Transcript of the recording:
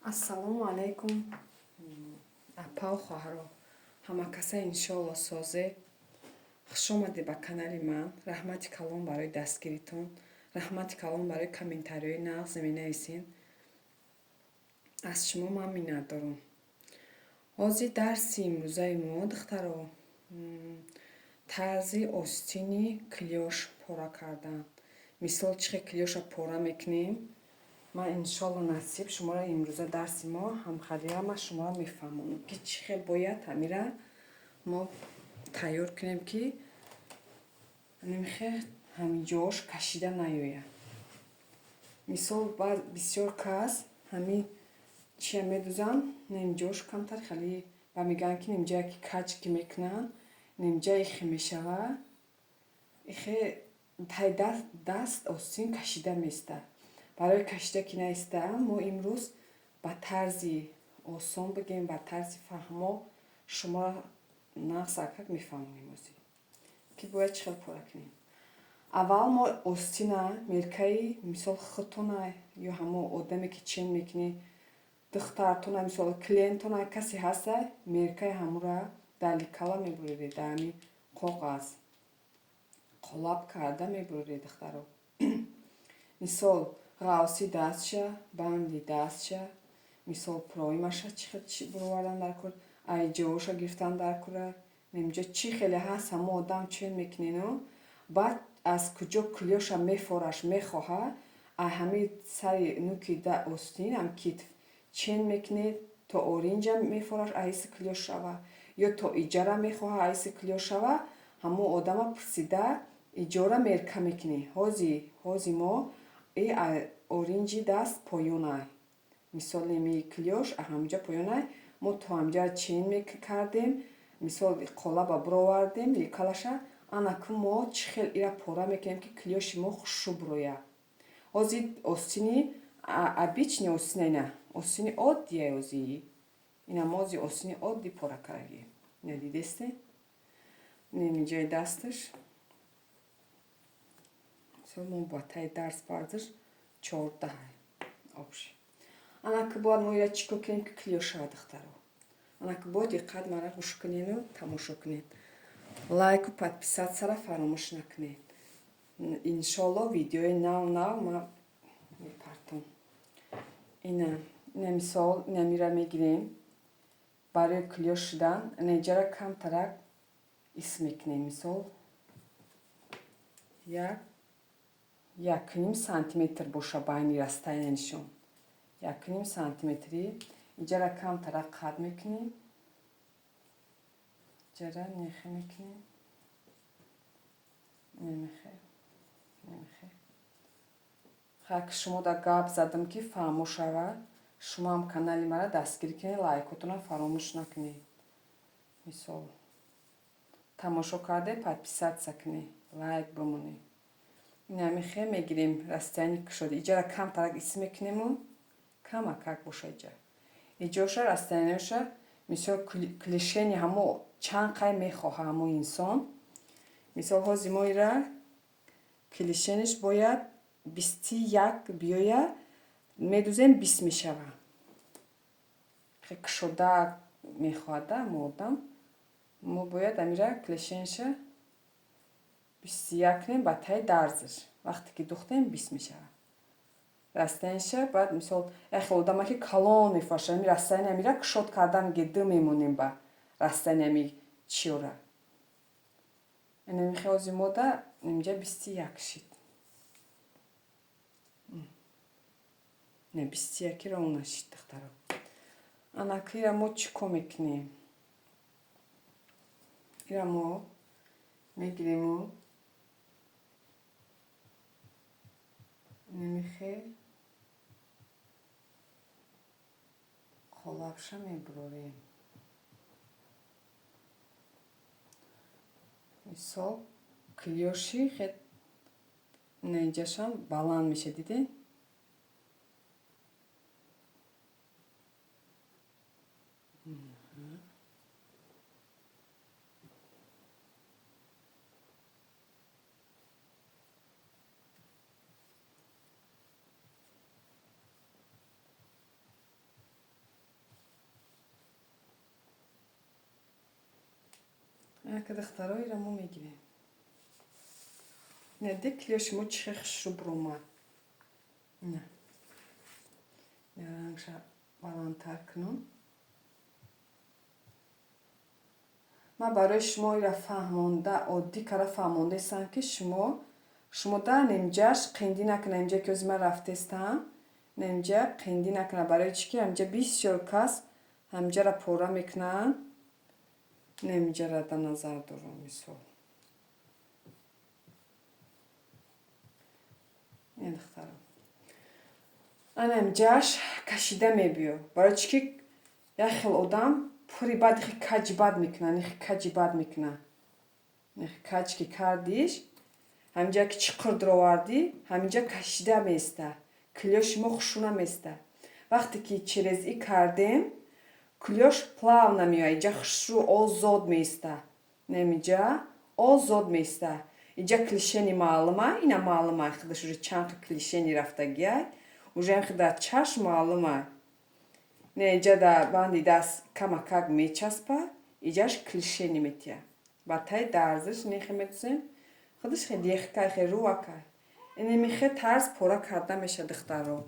Ассалому алайкум, апау хоҳаро, ҳамакаса иншоалло созе. Хушомадед ба канали ман. Раҳмати калон барои дастгиритон, раҳмати калон барои комментариҳои нағз менависен. Аз шумо ман миннатдорам. Ҳозир дарси имрӯзаи мо, духтаро, тарзи остини клёш пора кардан. Мисол, чӣ хел клёша пора мекунем, ман иншоалло насиб шуморо имрӯза дарси мо ҳамхалира ман шуморо мефаҳмонам, ки чӣ хел бояд ҳамира мо тайёр кунем, ки нимхел ҳамиҷош кашида наёяд. Мисол, бисёр кас ҳами чия медузанд, нимҷош камтар хеле ва мегӯянд, ки нимҷае ки каҷ ки мекунанд, нимҷа ихе мешавад, ихе тай даст остин кашида меистад. Барои кашида ки наиста, мо имрӯз ба тарзи осон бигем, ба тарзи фаҳмо шуморо нағз акак мефаҳмонем ҳозир, ки бояд чӣ хел пора кунем. Аввал мо остина меркаи, мисол, худтона ё ҳамо одаме ки чен мекунӣ, духтартона, мисол, клиентона, касе ҳаста, меркаи ҳамура дар лекала мебуред, дар ҳами коғаз қолаб карда мебуред, духтаро. Мисол, ғавси дастша, банди дастша, мисол, проимаша чӣ хел буровардан дар кор, айҷооша гирифтан дар кора, нимҷа чӣ хеле ҳаст, ҳамо одам чен мекунену баъд аз куҷо клёша мефораш мехоҳад, ай ҳами сари нуки да остин ам китф чен мекунед, то оринҷа мефораш, айси клёш шава, ё то иҷара мехоҳад, айси клёш шава, ҳамо одама пурсида иҷора мерка мекунӣ. Ҳози мо и оринҷи даст поёнай, мисол, ими клёш ҳамҷа поёнай, мо то ҳамҷа чен мекардем, мисол, қолаба буровардем лекалаша. Анаку мо чӣ хел ира пора мекунем, ки клёши мо хушрӯ бурояд. Ҳозир остини обычный остина, ина остини оддия, ҳозир ина мо ҳозир остини оддӣ пора кардагем. Ина дидесте, инҷои дасташ, мисол, мо ба таи дарс бардаш 14 обши. Анаку бояд мо ира чӣ кор кунем, ки клёш шавад, духтаро? Анаку бо диққат мара гӯш кунену тамошо кунед, лайку подписатьсяро фаромӯш накунед. Иншоалло видеои нав нав ман мепартом. Ина, мисол, ина мира мегирем, барои клёш шудан ина иҷара камтарак ис мекунем, мисол, 1.5 сантиметр боша байни расстояние нишон, 1.5 сантиметри иҷара камтарак қад мекунем, иҷара нехе мекунем, немехе, немехе. Ки шумо да гап задам, ки фаҳмо шавад, шумоам канали мара дастгирӣ кунед, лайкотонам фаромӯш накунед. Мисол, тамошо карде, подписаться кунед, лайк бимонед. Инамихе мегирем, расстояние кушода иҷара камтарак ис мекунему камакак боша иҷа иҷоша расстояниеша, мисол, клишени ҳамо чанд қай мехоҳа ҳамо инсон. Мисол, ҳозир мо ира клишениш бояд 21 биёяд, медузем, 20 мешава. Кушода мехоҳада ҳамо одам, мо бояд амира клишениша 21 кунем ба таи дарзаш. Вақте ки духтем, 20 мешавад расстояниеша. Баъд, мисол, як хел одама ки калон мефурӯшад, ами расстояние амира кушод карда меге, ду мемонем ба расстояние ами чиёра. Инамихе ҳозир мода инҷа 21 шид, не, 21-ро нашид, духтаро. Анака ира мо чӣ кор мекунем? Ира мо мегириму инамихе қолабша мебурорем. Мисол, клёши хе инҷашам баланд меша, дидед? Ака, духтаро, ира мо мегирем. Не ди, клёши мо чӣ хел хушрӯ буромад. На, рангша баландтар кунам. Ман барои шумо ира фаҳмонда, оддӣ кара фаҳмондаистам, ки шумо да немҷаш қиндӣ накунад. Инҷа ки ози ман рафтестам, немҷа қиндӣ накунад. Барои чӣ ки ҳамҷа бисёр кас ҳамҷара пора мекунанд. Немҷара да назар дорам, мисол. Духтарам, ана имҷаш кашида мебиё. Барои чӣ ки як хел одам пури бад ихи каҷи бад мекунад, ихи каҷи бад мекунад. Ихи каҷ ки кардиш, ҳаминҷа ки чиқур дуровардӣ, ҳаминҷа кашида меиста, клёши мо хушрӯ намеиста. Вақте ки через и кардем, клёш плавно меояд, иҷа хушрӯ озод меиста. Немиҷа озод меиста. Иҷа клишени маълума, ина маълума, худаш уже чанд клишени рафтагиай, уже ҳам дар чашм маълума. Не, иҷа дар банди даст камакак мечаспа, иҷаш клишени метия. Ба таи дарзиш нехе медузем, худаш хе легкай, хе рӯакай. Инемихе тарз пора карда меша, духтаро.